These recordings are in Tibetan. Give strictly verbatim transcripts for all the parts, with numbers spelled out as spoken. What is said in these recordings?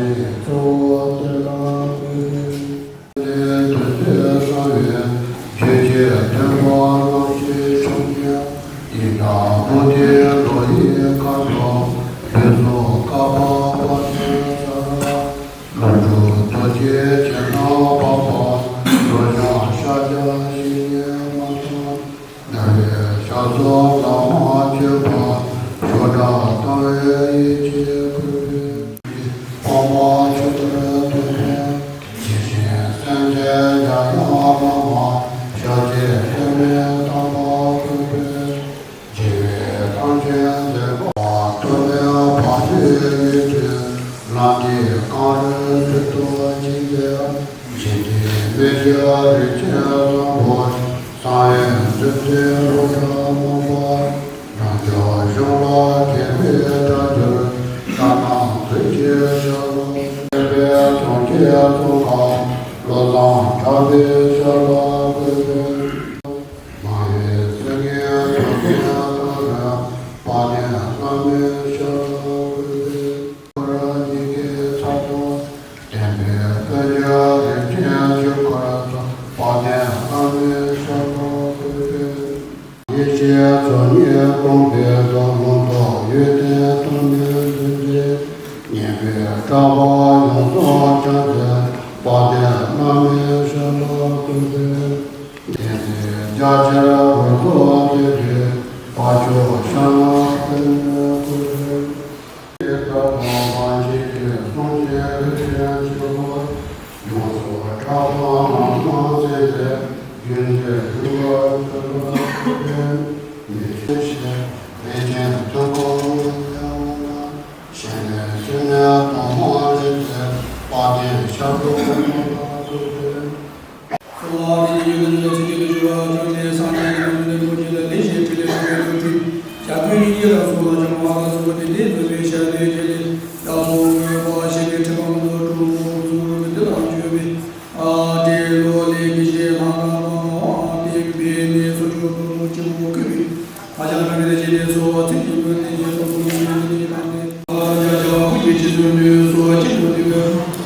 གཙོ་བོ་དེ་ལ་འདུད་པའི། དེ་དུས་ཚོད་གསང་བའི་རྒྱུད་ཀྱི་མཐུན་པ་རྣམ་བཞི་འཁྲུངས་ནས། ཡི་དམ་བུ་དའི་མདོ་ཡི་མཁའ་འགྲོ་ལུས་རྫོགས་བསྐལ་པ་དཔག་ཚད་ས་ར། ཀླུ་སྒྲུབ་རྡོ་རྗེ་འཆང་དང་འཕགས་པ་རྡོ་རྗེ་ཤཱཀྱ་བཞི་ཡིས་མ་ཐོབ། ནམ་པའི་ཞག་སོགས་བླ་མ་མཆོད་པ་ཤོག་དྲིལ་བཏང་བའི་ཡིད་ཀྱིས་བསྐུལ་བའི། འཕགས་མ་མཆོད་པར་འདོད་པའི། ཇི་བཞིན་སེམས་ཅན་འཇམ་དབྱངས་བླ་མ་ཤཱཀྱའི་སྐྱེ་མེད་དམ་པ་བསྐུལ་བའི། བྱེ་བའི་ཐང་ཆེན་མཛེས་པ་ཐོགས་མེད་བང་མཛོད་ཡུལ་གྱི་ལམ་འདི་གངས་རིའི་ཁྲོད་དུ་བྱིང་སྟེ། ཞིང་གི་མི་ཞིག་རིན་ཆེན་བཟང་པོ་གསང་བའི་འདུ་འཛིན་ལྷུན་གྲུབ་མང་པོ། འབྲང་ཆུ་གཞུང་ལ་དགེ་བའི་སྒྲ་བསྒྱུར་ལྟར་སྣང་མཛོད་ཀྱི་ཤར་ལ། བསྟན་པའི་གཟུངས་ཀྱི་ཚོགས་ཁང་བློ་བཟང་གྲགས་པའི་ཞབས་ལ་བཀོད་པའི། མ་ཡི་སེང་གེའི་ཐོག་ཁའི་ཁ་རུ་དཔལ་ལྡན་བླ་མའི་ཞབས་ལ་བཀོད་པའི། འཁོར་ཉིད་ཀྱི་ཚོགས་དང་ལྡན་པའི་དཔལ་གྱུར་རིན་ཆེན་ཆོས་འཁོར་དང་། དཔལ་ལྡན་བླ་མའི་ཞབས་ལ་བཀོད་པའི། ཡེ་ཤེས་མཚོ་སྙེད་སྐོང་བའི་མདོ། ལུང་རྟོགས་ཡོན་ཏན་སྟོང་མའི་འདུ་འཛི་སྙན་པའི་གྲགས་པ་ཡོངས་རྫོགས་སྦྱངས་མཛད་དཔལ་ལྡན་བླ་མའི་ཞབས་ལ་བཀོད་པའི། བསྟན་འཛིན་རྒྱ་ཆེར་འོད་རྫོགས་མཛད་པའི་དཔལ་མཆོག་ཤར་ནུབ་སྟོན་མོའི་སྐུ། ལྟ་བུ་བ་ཞིག་གི་གསུང་གཅིག་རིག་ཤིང་ཆེན་པོ། ཡོངས་སུ་གྲགས་པ་རྣམ་སྣང་མཛད་པའི་རྒྱུད་འཛིན་རིམ་པར་བསྟོད་པ་འདི་ནི། ཆེ་ཞེས་རིན་ཆེན་དུས་འཁོར་ཡང་ན། ཞལ་ནས་སུན་ནས་གདམས་ངག་རིག་པའི་དཔལ་ལྡན་ཤར་ཕྱོགས་སྐུ་མདོག་དང་བསྟོད་པའི། གསོལ་བ་འདེབས་ཀྱི་ཡོད་ནི་ཚིག་གི་དུས་སུ་བྱང་ཆུབ་སངས་རྒྱས་ཀྱི་ལམ་ནས་ཐུགས་རྗེ་ལ་ལེགས་བཤད་ཕྲིན་ལས་ཀྱི་ཐུགས་ཀྱི་ཞབས་ཀྱི་ཉིད་ཀྱི་རབ་གསུངས་ལ་བྱང་བ་ལ་སོགས་པ་དེ་འདྲའི་རྩོད་པའི་ཞལ་ལས་བྱས་ཏེ། བདག་སོགས་ངེས་པ་ཞེས་པའི་ཕྲེང་བ་མ་ལུས་གྲུབ་པོ་གསུང་གི་འདི་དང་མཆོད་པའི་ཨ་འབྲས་བུ་ལས་ཀྱི་ཞེས་ལྷ་ཁང་མ་མ་བ་སྟེ་བའི་གནས་སུ་མཆོད་དོ་ནོར་ཆེན་པོ་བཀོད་པའི། ཨ་ཅག་རང་གི་ལས་བྱེད་ལས་སོགས་ཚིག་གི་མོས་ལས་ཀྱི་སོགས་སུ་མི་ལས་ཀྱི་དང་ལས། ཨ་ཅག་བྱ་བ་ཀུན་གྱི་རྗེས་སུ་འདུས་སོ་ཅི་འདུ་འདི་འདུ།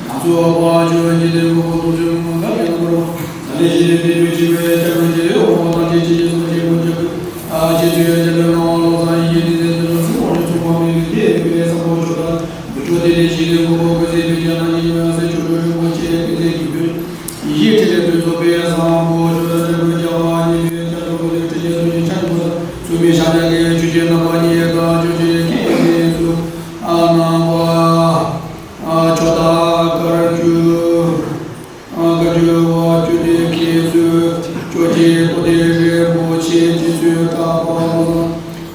ང་ཚོ་བ་ཅོ་ཀྱི་ལས་མོ་དུ་ཚོད་མོ་ག་ལས་ལ་བར་བ། ད་ལས་ཀྱི་ལས་འདི་འདུ་ཅི་བས་ཅག་རང་གི་ལས་འོ་བ་དང་ཅི་ཅི་ཅི་སོགས་ཀྱི་མོ་ཅི་འདུ། ཨ་ཅི་ཚོད་ཅི་འདུ་ནོ་བློ་བཟང་ཡིད་ཀྱི་འདི་འདུ་ཚུ་བ་ནི་ཚུ་བ་མི་ལས་ཀྱི་ལས་བས་བསམ་པོ་ཆོ་ད། མོ་ཅོ་དེ་ལས་ཀྱི་ལས་མོ་བ་ཀུན་ཟད་པའི་ཅག་རང་གི་ཡོན་སེ་ཆོ་འགྲོ་རིན་པོ་ཆེ་ཀུན་ཟད་ཀྱི་འདུ། ཡིད་ཀྱི་ལས་འདུ་ཚོགས་པའི་བཟང་པོ་ཆོ་ད་འདྲ་བའི་བྱ་བ་ཉིད་ལས་ཅག་རོ་ཀུན་ལས་ཁྲི་ཆེན་སུ་ཉིད་ཆ་འགྲོ་ད། སུ་མི་ཤ་ཉ་གི་ཆུ་ཆེན་རྣམ་པ་གཉིས་དང་ཆུ་ཆེན་ཁྱེད་ཀྱི་སུ། ཨ་རྣམ་པ། ཨ་ཆོ་ད་དཀར་གྱུར། ཨ་དཀར་གྱུར་བ་ཆོ་དེ་ཁྱེད་སུ། ཆོ་ཆེ་པོ་དེ་རེ་པོ་ཆེ་ཆེ་སུ་གྲགས་པ་མོ་དང་།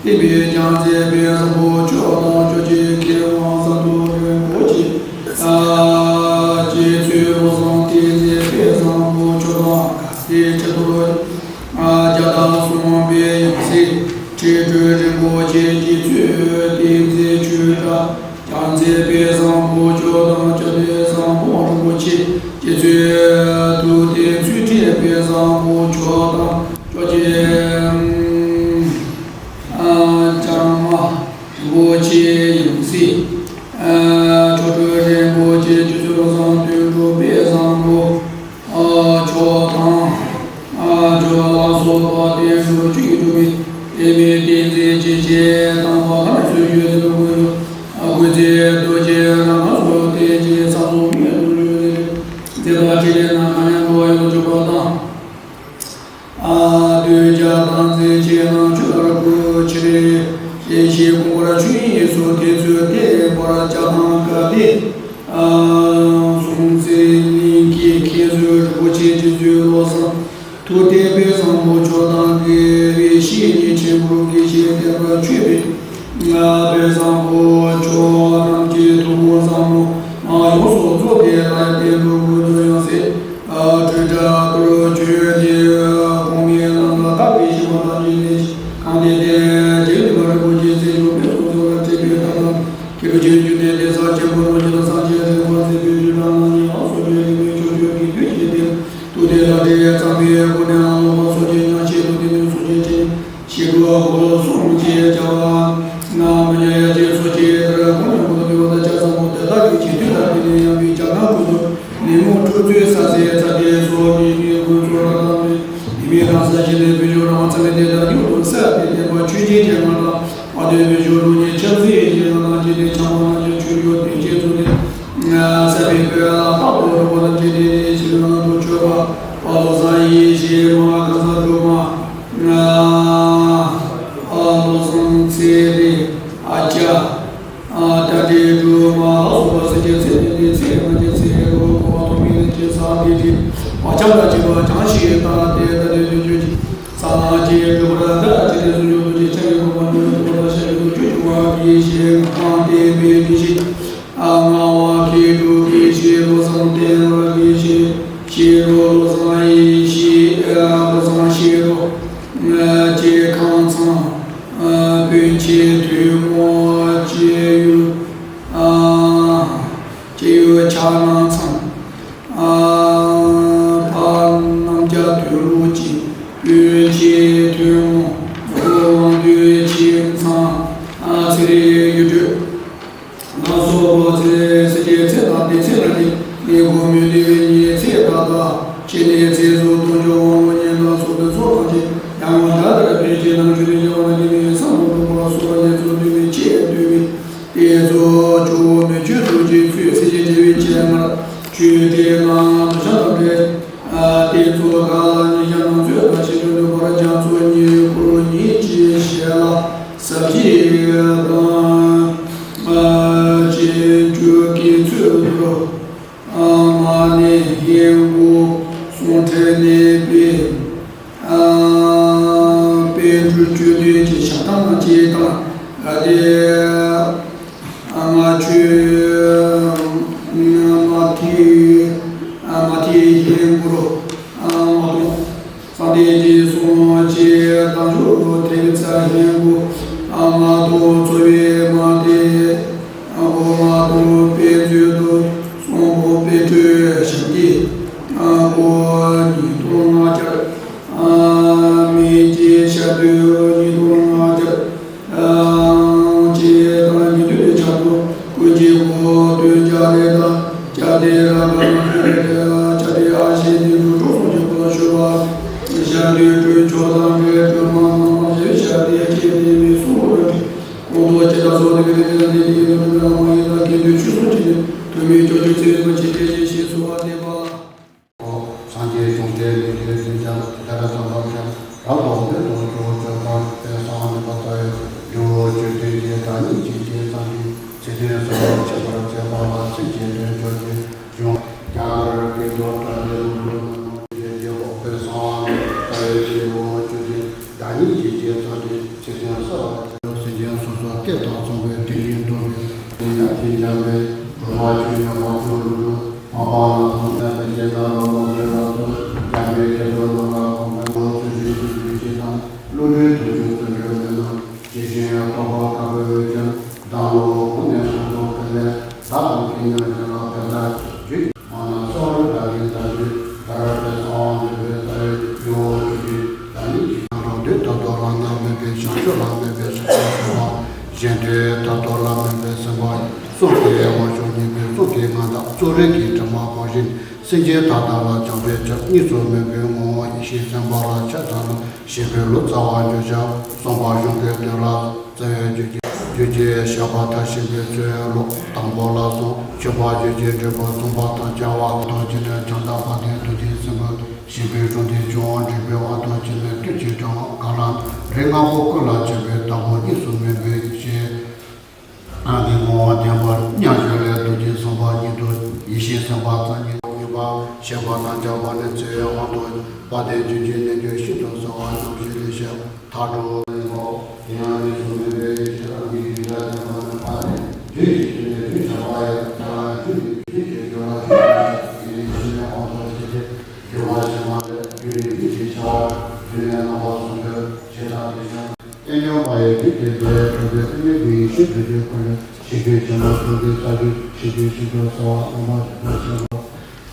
བསྟན་པའི་རྒྱལ་མཚན་དཔལ་བཟང་པོ་མཆོག་དང་ཆོས་ཀྱི་མཁས་དབང་ཟམ་གདོང་རིན་པོ་ཆེ། ཨ་རྗེ་བཙུན་བློ་བཟང་བསྟན་འཛིན་དཔལ་བཟང་པོ་མཆོག་དང་དེའི་ཆེད་དུ། ཨ་རྒྱ་དང་གསུམ་པའི་ཡང་སྲིད་ཁྲི་སྤྲུལ་རིན་པོ་ཆེ་རྗེ་བཙུན་བསྟན་འཛིན་ཆོས་གྲགས། རྒྱལ་མཚན་དཔལ་བཟང་པོ་མཆོག་དང་ལྕགས་རི་བཟང་པོ་རིན་པོ་ཆེ། རྗེ་བཙུན་ཐུབ་བསྟན་ཚུལ་ཁྲིམས་དཔལ་བཟང་པོ་མཆོག་དང་ཆོས་ཀྱི་ཨ་བྱམས་པ་རིན་པོ་ཆེ་ཡང་སྲིད་ཨ་མཆོག་སྤྲུལ་རིན་པོ་ཆེ་རྗེ་བཙུན་བློ་བཟང་དོན་གྲུབ་དཔལ་བཟང་པོ་ཨ་མཆོག་དང་ཨ་ཇོ་ལ་སོགས་པ་བསྟན་འགྲོ་བཅུ་ཡི་གྲུབ་པའི་བསྟན་མའི་བསྟན་འཛིན་ཆེ་ཆེ་དམ་པ་ཁམས་སུ་ཡོད་དེ་ལུགས་ཀུན་ལུ་ཨ་སྐུ་ཚེ་རྡོ་རྗེ་རང་ཁམས་སུ་བརྟན་ཅིང་ས་འཛོམས་མི་ཡོད་དུ་འགྲོ་ཡོད་དེ་ལུགས་མཛད་པ་ཕྲིན་ལས་རྣམས་མཉམ་དུ་ཡོངས་སུ་གྲུབ་པ་དང་། ཨ་གདུལ་བྱ་དམ་ཚིག་ཆེ་རྣམས་ཆོས་ལ་བཀོད་ཕྱིར། ཞལ་བཞེས་སྐུ་འཁོར་ཆོས་དབྱིངས་སུ་དེ་ཚུལ་དེ་བར་བྱ་དང་བཀའ་སྡེ། ཨ་གསུང་ཚིག་གླིང་གི་མཁས་བཙུན་རིན་པོ་ཆེ་རྗེ་བཙུན་བློ་བཟང་ཐུབ་བསྟན་དཔལ་བཟང་པོ་མཆོག་དང་དགེ་བའི་བཤེས་གཉེན་ཆེན་པོ་དགེ་བཤེས་བསྟན་པ་ཆོས་པའི་དཔལ་བཟང་པོ་མཆོག་རྣམས་ཀྱི་ཐུགས་དགོངས་ཟབ་མོ་མ་ཡོངས་སུ་རྫོགས་པའི་ལྷ་བསྟན་འགྲོ་ཀུན་ཏུ་ཡང་སྲིད། ཨ་སྤྲོས་བྲལ་དུར་ཁྱོད་ཀྱི་གོང་མའི་ལམ་ལ་བརྟག་པའི་ཤེས་པ་དང་བཅས་ཏེ་གང་དེ་དེ་རྗེ་བཙུན་མ་རིན་པོ་ཆེ་ཚེ་སྒྲུབ་པའི་གསུང་ཚོགས་ལ་སྤྲད་པའི་ཐབས་ལམ་མཁས་པའི་ཆོས་བརྒྱུད་ནས་གདན་ས་ཆེན་པོ་རང་བཞིན་དུ་སངས་རྒྱས་རིག་པ་མཛད་པའི་ཆོས་གྲྭ་རྣམ་གཉིས་ལ་སོགས་པའི་རིག་གནས་ཕྱོགས་བཅུ་གི་རྒྱུད་ཀྱི་སྟེང་དུ་དེ་ལ་འབྲེལ་ཚང་བའི་སྒོ་ནས་ཨ་ལོ་པ་སོགས་ཀྱི་ཉག་ཆེན་པོ་དེ་ནས་སོགས་ཀྱི་ཆེན། ཞིག་གོ་སོང་ཅེས་བྱ་བ། ན་མི་ཉ་ཡ་ཅེས་སོ་ཅེས་ལྟར་ཁོང་ཡང་གོ་ཏོ་ཡོད་པ་དང་ཆ་ཚང་པོ་དེ་དག་གི་བྱེད་དུས་ལ་དེ་ནི། ན་ཀུན་ཏུ། ཉོན་མོངས་འཁྲུགས་རྩོད་ས་སའི་ཚ་གྱང་སོགས་ཉེས་དམིགས་ཀུན་ཚོགས་རང་དང་མི། ཉེས་དམིགས་རང་སར་ཞི་ནས་བོད་ལྗོངས་རང་དབང་ཚང་བའི་བདེ་དང་མྱུར་དུ་གསལ་བའི་བདེན་པ་ཆོས་ཀྱི་དྲན་པ་དང་། བར་དོའི་བོད་ལྗོངས་ལུགས་གཉིས་ཆབ་སྲིད་ཀྱི་ལམ་དང་བཅས་ཏེ་འཆམ་པོ་རྣམ་གཉིས་ཆོས་འབྱོར་དོན་ཆེན་ཚུལ་ལྡན་གསལ་བའི་དཔལ་ལ་རྟག་ཏུ་རོལ་པ་དང་བཅས་ཏེ་ནི་ཞི་བའི་ངང་དུ་མཆོད་པ། བློ་བཟང་ཡེ་ཤེས་མ། གང་ཟག་སྒྲོལ་མ། བློ་བཟང་ཚེ་རིང་། ཨ་ཅག་ཨ་ཏ་ཏྲའི་སྒྲོལ་མ་ལ་སོགས་པ་སེམས་ཅན་ཚེ་འདི་ནས་ཚེ་སྔ་མའི་ཚེ་རབས་འཁོར་བ་ཐོག་མེད་ལས་སྐྱེས་ས་འདི་ཏྲའི་བག་ཆགས་དང་བཅས་པ་བྱང་ཞིང་དག་སྟེ་ད་ལྟའི་དུས་རྒྱུན་གྱི་ས་ལ་སྐྱེས་འགྲོ་བར་འདི་ལ་ཅི་སྟེ་གསོལ་འཇོག་ཏུ་ཅི་ཆ་ཡི་གོ་བ་འདུལ་བའི་ཐོག་ལ་ཤ་ཡི་དུ་ཁྱོད་ཀྱི་བ་གི་ཞེས་ཁང་བསྟན་པའི་དེ་བཞིན་ཨ་ང་བ་གི་འགྲོ་གི་ཞེས་བློ་བཟང་བསྟན་པ་གི་ཞེས་ཤེས་རོ་བློ་བཟང་ཡེ་ཤེས་ཨ་བློ་བཟང་ཤེས་རོ། ཨ་སྐྱེ་ཁམས་ཚང་། ཨ་སྤུན་མཆེད་ཐུན་མོང་སྐྱེ་ཡུལ། ཨ་སྐྱེ་ཡུལ་ཆགས་སྣང་ཚང་། ཨ་ཕ་རྣམ་རྒྱལ་དོན་ལུགས་ཀྱི་སྤུན་མཆེད་ཐུན་མོང་། ཨོ་དབང་འདུས་ཁྱིམ་ཚང་། ཨ་ཚེ་རིང་ཡུལ་གྲུ། ལ་སོགས་པ་ཚེ་སྲིད་ཀྱི་ཚེ་དང་བདེ་ཚེ་ལ་ནི་ངེས་དགོས་མི་བདེ་བའི་ཉེས་ཚེ་དག་དང་བཅས་ནས་ཚེ་གཟུགས་དུག་སྦྱོར་དབང་པོ་གཉན་དང་སྲོག་ལྡན་སོགས་དང་བཅས་ཡང་བ་ད་ལྟར་ཕན་ཆད་ནང་ཆོས་ལས་རྒྱལ་བ་རྣམས་ཀྱི་ནི་སམ་བྷོ་ཊ་པ་སོགས་ལས་ཚོགས་འདུས་མི་ཆེས་འདུས་མི་དེ་ཚོ་ཇོ་བོ་མི་བསྐྱོད་ཐུགས་རྗེའི་ཚུལ་སྲིད་ཀྱི་བདེ་བའི་ཕྱིར་སྔར་ཆོས་སྡེ་ནང་དུ་ཤ་དང་འབྲེལ། ཏེ་ཚོ་ག་ལ་ཉེ་ཞ་ནང་ཚོད་དང་ཤེས་འདོད་ནུས་པར་རྒྱ་མཚོ་ཉེ་འཁོར་ཉིད་ཀྱི་ཞལ་ལ་ཟབ་ཅིང་དང་། ཅེས་བཅུ་གི་ཚུལ་དུ་མ་ནས་ཧིན་གུ་གསུང་ཁྲིད་ནས་པའི་པཎ་གྲུབ་བཅུ་བདུན་གྱི་ཞལ་ཐང་ཅེས་དང་། ཏེ། ང་ཆོས་མ་ཐི་མ་ཐི་ཧིན་གུ་རུ་མ་དུ་སངས་རྒྱས་ཀྱི་གསུང་ཆེན་དང་ཞུ་ཐེག་ཚ་ཧིན་གུ་མ་དུ་ཚོ་བའི་མ་ཏི་གོ་མ་དུ་དཔེ་མཛོད་དུ་གསུང་གོ་དཔེ་སྤྲོས་ཞབས་ཀྱི་གོ་ཉིས་སྟོང་ལྔ་བརྒྱ། མི་སྐྱེ་ཤ་དུ་ཉིས་སྟོང་ལྔ་བརྒྱ། ཅེས་དང་ཉིས་བདུན་ལས་ཆགས་པ་ཀུན་གྱི་སྒོ་སྟོན་བརྒྱ་རེ་དང་བརྒྱ་དེ་ར་དང་བརྒྱ་དེ་ཨ་ཞེས་ནི་འགྲོ་གྲོགས་སོགས་ཀྱི་སྐོར་ལ་ཞུ་བ། ཞབས་དུས་སྤྲོས་མཆོག་དང་འབྲེལ་སྤྲོས་མ་རྣམ་པར་ཞེས་ཞབས་དེ་ཅེས་དེ་མི་གསུང་རོ། གོང་དུ་ཇི་ལྟར་གསོལ་བ་འདེབས་པའི་དེ་ལ་འདི་ཡི་ལུགས་ལ་མ་ཡིན་ལ་དགེ་འདུན་ཆོས་སྲུང་བྱས་ནས་ཐུན་མིན་སྐྱོབ་བྱེད་ཚེ་རིང་པོ་ཆེ་དེ་བཞིན་ཞེས་གསོལ་བ་འདེབས་པ། སངས་རྒྱས་བཅོམ་ལྡན་འདས་ཀྱིས་དེ་ལྟར་དེ་ལྟར་དམ་པ་བརྒྱ་རབ་ཏུ་བདུད་དུ་གྱུར་ཅོག་པར་དཔལ་བཟང་ནུས་པ་རྩ་བའི་ལེའུ་བཅུ་བདུན་གྱི་བདག་ཉིད་ཀྱི་རྗེས་གསང་གི་ཚིག་དོན་གསལ་བར་འཆད་པར་མཛད་པ་ལ་ཚིགས་བཅད་དོན་བཅུ་གཉིས་བྱུང་། རྒྱ་གར་སྐད་དུ་བཀྲ་ཤིས་ལྷུན་གྲུབ་ནང་དུ་རྗེ་དཔལ་བཟང་ནུས་པ་རྩ་བའི་ལེའུ་བཅུ་བདུན་བདག་ཉིད་ཀྱི་རྗེས་གསང་གི་ཚིག་དོན་གསལ་བར། སེམས་ཅན་སོ་སོ་སྐད་དང་མཚུངས་པའི་དེ་བཞིན་དུ་མི་དེ་ཡང་དེ་འཇམ་པའི་རོལ་པ་ཆོས་ཉམས་པ་ཆོས་ལུགས་ལུགས་མ་པ་ལ་སོགས་པའི་རྗེ་ནང་ལོ་ལོ་རེ་ལ་སོགས་འཇམ་པའི་སྐད་དུ་ལོ་ལ་གོང་མའི་ལོ་ཚུལ་བཞིན་དུ་ཡོད་ཅེས་དང་། བློ་གྲོས་ཐུགས་ཆུང་བརྩོན་འགྲུས་མེད་ན་ཇི་བཞིན་རྟོགས་པ་དཀའ་བའི་ཕྱིར། བདག་བློ་ཁོང་ནས་ཁོང་དུ་འཕེལ་ནས་བདག་དང་ཁྱེད་མཉམ་ཅན་ལ་ཕན་བཏགས་རྒྱུད། མ་ན་སོགས་རུ་བདག་གིས་བདག་རྒྱུད་དར་བའི་གསང་བ་འདུས་པའི་རྩ་བའི་ལེའུ་བཅུ་བདུན་བདག་ཉིད་ཀྱི་ཁམས་དང་དུས་ད་ལྟོ་ལ་ནག་མེད་པའི་བྱང་ཆུབ་ལ་མེད་པའི་སེམས་ཅན་སེམས་དཔའ་གཞན་དུས་ད་ལྟོ་ལ་མེད་པའི་སེམས་དཔའ་གསུང་གི་དབང་ཕྱུག་ཉིད་ཀྱི་གསུང་གི་ངག་དང་གཙུག་རིས་ཀྱི་དྲི་མ་གོང་བཞིན་སེམས་ཅན་དག་དག་ལ་སྦྱངས་པའི་ཕྱིར་གཉིས་སུ་མེད་པའི་ངོ་བོ་ཡེ་ཤེས་སེམས་དཔའ་ལ་ཕྱག་འཚལ་ལོ། ཞེས་པའི་ལུགས་རྩ་བ་འཇུག་བྱ་གསུངས་པ་གཞུང་གི་དོན་ལ། རྩ་བའི་རྒྱུད་ཀྱི་རྒྱུད་ཀྱི་བཤད་པ་མཐར་ཕྱིན་པའི་ཚུལ་ལུགས་དང་པོ་ལ་སོགས་མཆོད་པ་རྒྱུད་ཀྱི་འབྲས་བུ་གསུངས་པ་དང་བཅས་པ་དང་བཅས་ནས་བྱང་དང་བར་དོའི་མདོ་སྡེ་སེམས་དཔའ་ཞེས་པའི་གྲོང་སྡེ་བཅུ་འགྲེལ་པའི་དབང་དུ་བྱས་ནས་དུས་ཀྱི་གྲངས་གང་ལ་རིགས་ལྔ་པོ་ཀུན་ལ་སྤྱད་པའི་བདག་པོ་གཉིས་སུ་མེད་པའི་ཡེ་ཤེས་གང་གི་ངོ་བོ་བདེན་པར་མཉམ་བཞག་ལས་རྡོ་རྗེ་སེམས་དཔའ་ཉིད་དུ་ཡེ་ཤེས་སེམས་དཔའ་རྩ་གཉིས་ཡོད་པ་བཤད་པ་དང་བཅས་པ་ནི་རྩ་བའི་དབང་དུ་བ་དན་རྒྱུད་ཀྱི་རྣལ་འབྱོར་ཤིན་ཏུ་གསལ་བ་རྣམ་བཤད་ལས་བཤད། མཐའ་སྒྲོ། དེ་ཡང་ནི་གཟུགས་མེད་པའི་ཡེ་ཤེས་རང་གི་ཡུལ་ལ་ལྡན་པ་ནི་ཕ་ནི་རྒྱུད་ཀྱི་རྒྱུད་ནས་རྒྱུད་ཆགས་པ་ཡང་ཀྱང་རྒྱུད་ནི་རྒྱུད་ཀྱི་སྦྱོར་བ་ཞིག་ཡིན་ནི་ཡེ་ཤེས་ནི་དབང་དུ་བྱས་ཏེ་སྦྱོར་བ་ཞིག་མ་ལས་རྒྱུད་ནི་རྒྱུད་ཀྱི་ཆགས་པ་རྒྱུད་ནས་རྣམ་པ་གསུམ་དུ་ཇི་ལྟར་དེ་བཞིན་དབེན་སྙོམས་པ་ཡི་རྒྱུད་ཀྱི་ལས་གྲུབ་པའི་དབེན་གནས་ཀྱི་ཡེ་ཤེས་རྒྱུད་ཀྱི་ཁོར་ཡུག་ཞིག་རྒྱུད་ཆེན་པོ་གསུམ་གྱི་རྩ་རྒྱུད་ཞིག་རྒྱུད་ཤིན་ཏུ་གསལ་བ་རྣམ་པར་རིག་པ་ཆེན་པོ།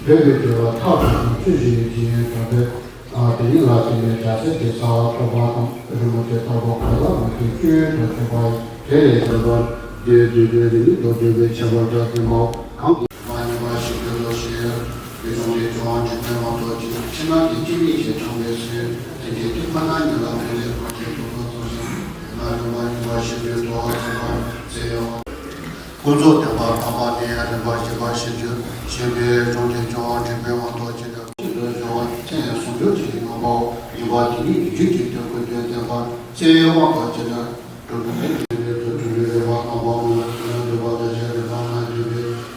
འདོད་པའི་སྦྱོར་བ་མཐའ་དང་ཚུལ་བཞི་ཡི་དེ་ཡང་གྲུབ་པའི། དེ་ཉིད་ལ་བརྟེན་ནས་རྒྱལ་སྲས་ཀྱི་རྩ་བ་ཐོབ་པ་དང་རིན་པོ་ཆེ་ལྟ་བུ་གང་ལ་མོས་པའི་སྐྱོན་དུ་གྱུར་པ་ཡི་དེ་ལས་གྱུར་པ། དེ་དུས་དེ་རིང་ཉིད་དུ་འདོད་པའི་ཁྱད་པར་དུ་ལྡན་པའོ། གང་གིས་མ་ཡིན་པ་ཞིག་ཏུ་ ཡེ་ཤེས་དྲངས་པའི་ཚུལ། དེ་ནས་དེ་ཁོ་ན་ཉིད་ལ་ཕན་བདེ་ཐོབ་ཅིང་སྡུག་བསྔལ་སོགས་ཞི་བ་ཡིན་ན། རིམ་པ་གཉིས་པ་ཤེས་བྱའི་རྟོགས་པ་ཚུལ་ཁྲིམས་བཙལ་བ། ཀུན་རྫོབ་བདེན་པ་དམ་པ་ནི་རིམ་པ་བཞི་པ་ཤེས་བྱ་ཞེས་པའི་གཞུང་དེ་ཀྱང་འགྲེལ་པའི་དབང་དུ་བྱས་ཏེ། ཤིན་ཏུ་སྦྱོར་བ་ཚེ་ཟུང་འཇུག་གི་རྣམ་པའོ། ཡིན་པ་དེ་ཉིད་རྒྱུད་ཀྱི་དོན་ཀུན་དོན་བསྟན་པ་བཙལ་བའི་དབང་དུ་བྱས་ཏེ། སྒྲུབ་པའི་དོན་ནི་རྫུ་འཕྲུལ་ལས་རིམ་པ་དང་པོ་སྔོན་ལ་ཐུགས་ཡང་འདུས་པ་ལ་ཞེས་རིམ་པ་ལྔ་བསྡུས་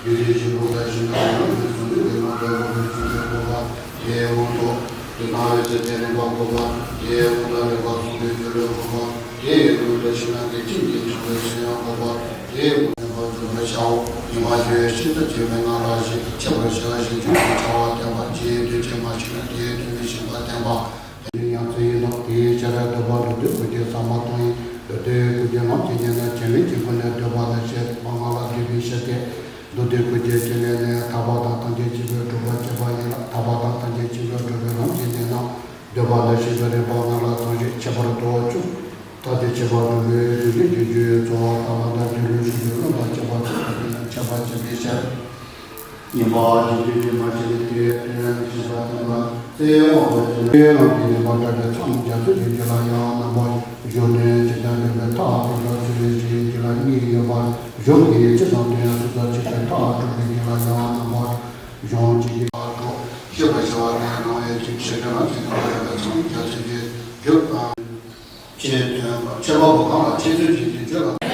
པའི་རྒྱུད་སྡེ་བཞི་པོ་ལ་ཞེ་ན། ཡང་ནི་ཟུང་འཇུག་གི་ལམ་དུ་རིམ་པས་ཟུང་འཇུག་དགོས་པ་དེའི་དབང་དུ། དེ་དང་འོད་གསལ་དེ་རིམ་པ་དགོས་པ་དེའི་དབང་དུ། རིམ་པ་གསུམ་པའི་སྦྱོར་བས་དགོས་པ་དེའི་དབང་དུ་ཞེ་ན། དེ་ཅན་གྱི་བྱང་བའི་ཚུལ་ཡང་དགོས་པ་དེའི་དབང་དུ། ཡིན་པར་བརྗོད་པར་བྱའོ། ཡིན་པར་བརྗོད་པས་ཤིན་ཏུ་བརྗོད་པའི་སྔ་རོལ་ཞིག་ཕྱི་པར་བྱ་ཞིང་རྒྱུད་ཀྱི་བྱ་བ་བསྟན་པ། ཕྱིའི་དོན་ཅན་མ་ཤེས་ན་དེའི་དོན་མི་ཤེས་པ་བསྟན་པ། དེ་ནི་ཡང་ཚིག་ཡིན་ནོ། དེའི་ཕྱིར་འདོད་པ་མདོར་བསྡུས་ཀུན་གྱི་ཟ་མ་ཏོག་ཡིན། མདོར་བསྡུས་ཀུན་གྱི་ལམ་གྱི་གནད་ནི་བྱེད་ལས་ཀྱི་སྒོ་ནས་འདོད་པ་ལ་བཤད་པ་སྔ་ལ་འདས་པའི་ཕྱིར་ཏེ། མདོར་བསྡུས་ཀུན་གྱི་བྱེད་ལས་ནི་ཐར་པ་དང་ཐམས་ཅད་མཁྱེན་པའི་སྒྲུབ་པར་བྱེད་པ་ཡིན་ལ། ཐར་པ་དང་ཐམས་ཅད་མཁྱེན་པའི་སྒྲུབ་པའི་ལམ་གྱི་གནད་རྣམས་འདོད་པ་ལ་བཤད་པའི་རིམ་པ་སྔ་ལ་ཐམས་ཅད་ཁྱད་པར་དུ་བ་བཅུ། ཐ་དད་ཁྱད་པར་དུ་མའི་རྒྱུད་ལས་ཀྱི་རྒྱུའི་རྩོལ་བ་དང་ལམ་དང་རྒྱུད་ལུགས་ཞུགས་པའི་ལམ་དང་ཁྱད་པར་ཅན་དུ་ཁྱད་པར་ཅན་པའི་ཕྱིར། ཡིན་པ་རྒྱུད་ཀྱི་རྒྱུད་མ་ཤེས་ནས་དེའི་དོན་ཤེས་པ་བསྟན་པ་སྟེ། འོག་ཏུ་དེ་ལམ་གྱི་ནུས་པ་དྲག་པའི་མཚམས་རྒྱ་མཚོ་ཡི་རྒྱུད་ལ་ཡང་རྣམ་པར་གཞོམ་ནས་ཇི་ལྟར་འདོད་པའི་མཐར་ཐུག་ཏུ་ཚུལ་ཁྲིམས་ཀྱི་རྒྱུད་ལ་གཉིས་ཡོད་པར་གཞོམ་གྱི་ཕྱིར་དང་། དོན་ཡང་ཚུལ་དང་ཕྱིར་དོན་མཐར་ཐུག་པའི་རྒྱུད་ལ་ཡང་རྣམ་པར་གཞོམ་གྱི་ཕྱིར། ཤེས་པར་བྱ་བ་ནི་སྣང་བའི་རྒྱུད་ཕྱིར་དོན་རང་བཞིན་དུ་སྣང་བའི་མཚམས་རྒྱ་མཚོ་ཡི་རྒྱུད་དང་། ཆེས་དོན་ཆེས་པ་པོ་གང་ལ་ཆེས་བརྗོད་ཀྱི་རྒྱུད་ལ།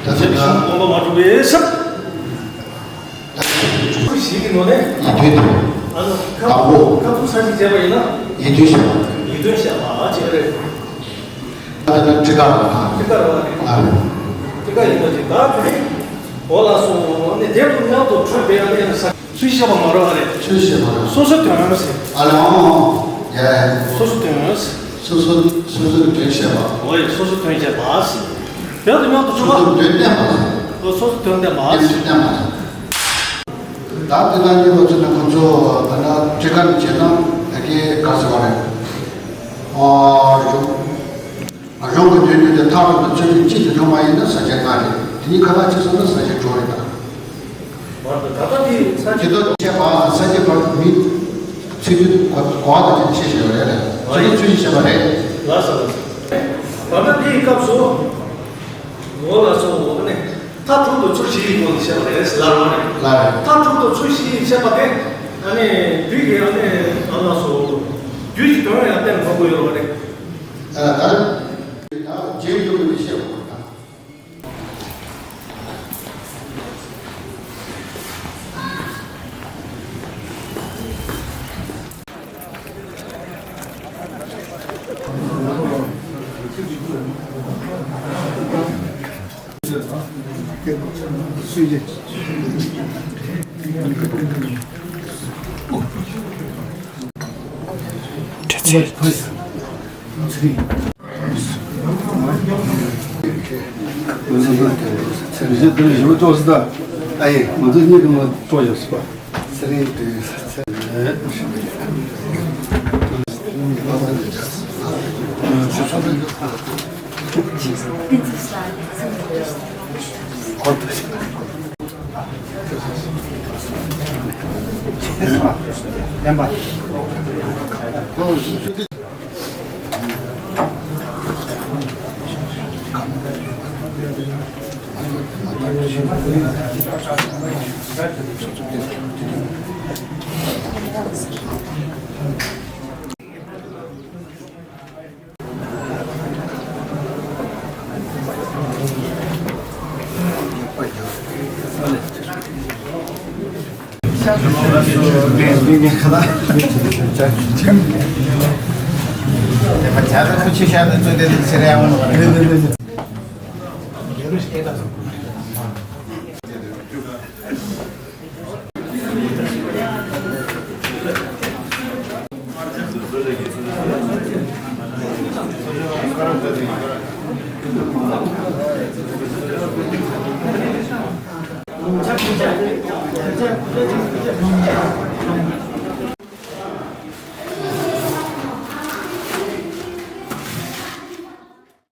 ད་ཚེ་ཤིང་སྔོན་པ་མ་གྲུབ་པའི་ས། ཞིག་གི་ནང་ནས། ཡིད་མཐུན་དེ། ཨ་ནི་ཁ་དང་པོ། ཁ་ཐུག་ས་ཞིག་བྱས་པ་ཡིན་ན། ཡིད་མཐུན་བྱས་པ། ཡིད་མཐུན་བྱས་པ་ཅིག་རེད། ད་ལྟ་ཁྲི་ཀ་ར་བ་དང་། ཁྲི་ཀ་ར་བ་རེད། ཨ་རེད། ཁྲི་ཀ་ཡིན་པ་ཅིག་ད་དེ་ནི། འོ་ལགས་སོ། ཨ་ནི་དེ་ལ་མཉམ་དུ་འཁྲུལ་པའི་ཨ་ནི་ས། ཚུལ་བཤད་པ་མ་རེད་པ་རེད། ཚུལ་བཤད་པ་རེད། སོ་སོའི་དོན་ཟེར། ཨ་ལེ་ཨང་། ཡ་ཡ། སོ་སོའི་དོན། སོ་སོ་སོ་སོའི་དོན་བཤད་པ། འོ་ཡ། སོ་སོའི་དོན་བཤད་པ་ཟེར། དེ་དང་མཉམ་དུ་སོ་སོའི་དོན་བསྟན་པ་ཟེར། འོ་སོ་སོའི་དོན་བསྟན་པ་ཟེར། བསྟན་པ་ཟེར། ད་དེ་ན་ཉེ་བ་ཚོ་དང་ཁོ་ཚོ་ད་ན་ཁྲི་ཀ་ནས་བྱས་ན་ད་གའི་ག་ཟེར་བ་རེད། ཨ་རུང་། རང་གི་དོན་ཉིད་དེ་མཐར་ཐུག་ཏུ་ཚུལ་ཁྲིམས་གཅིག་ཏུ་སྦྱོང་བ་ཡིན་ན་ས་བཅད་ལྔ་རེད། དེ་གཉིས་ཁ་ལག་གཅིག་སོང་ན་ས་བཅད་དྲུག་རེད་ད། བར་དུ་ད་ལྟ་འདི་ས་བཅད་དྲུག་བཤད་པ་ས་བཅད་བར་དུ་མི་ཚིག་དུས་གོ་བ་དང་ཆེ་ཆེ་ཡོད་རེད་ལ། ཚིག་དུས་ཚུལ་བཤད་པ་རེད། ལགས་སོ་ལགས་སོ། ད་ལྟ་འདིའི་སྐབས་སུ་ངོ་ལ་སོང་ངོ་ནས་མཐར་ཐུག་ཏུ་ཚུལ་བཞི་ཡི་སྒོ་ནས་བཤད་པ་རེད་ལ་རེད། ལ་རེད། མཐར་ཐུག་ཏུ་ཚུལ་བཞི་ཡི་བཤད་པ་དེ་ཨ་ནི་འདི་གི་ཨ་ནི་ང་ལ་སོ་རྒྱུད་ཀྱི་དོན་ཡང་བསྟན་དགོས་ཀྱི་ཡོད་རེད། ཨ་ད། ཡང་རྗེས་འཇུག་གི་བཤད་པ་དང་།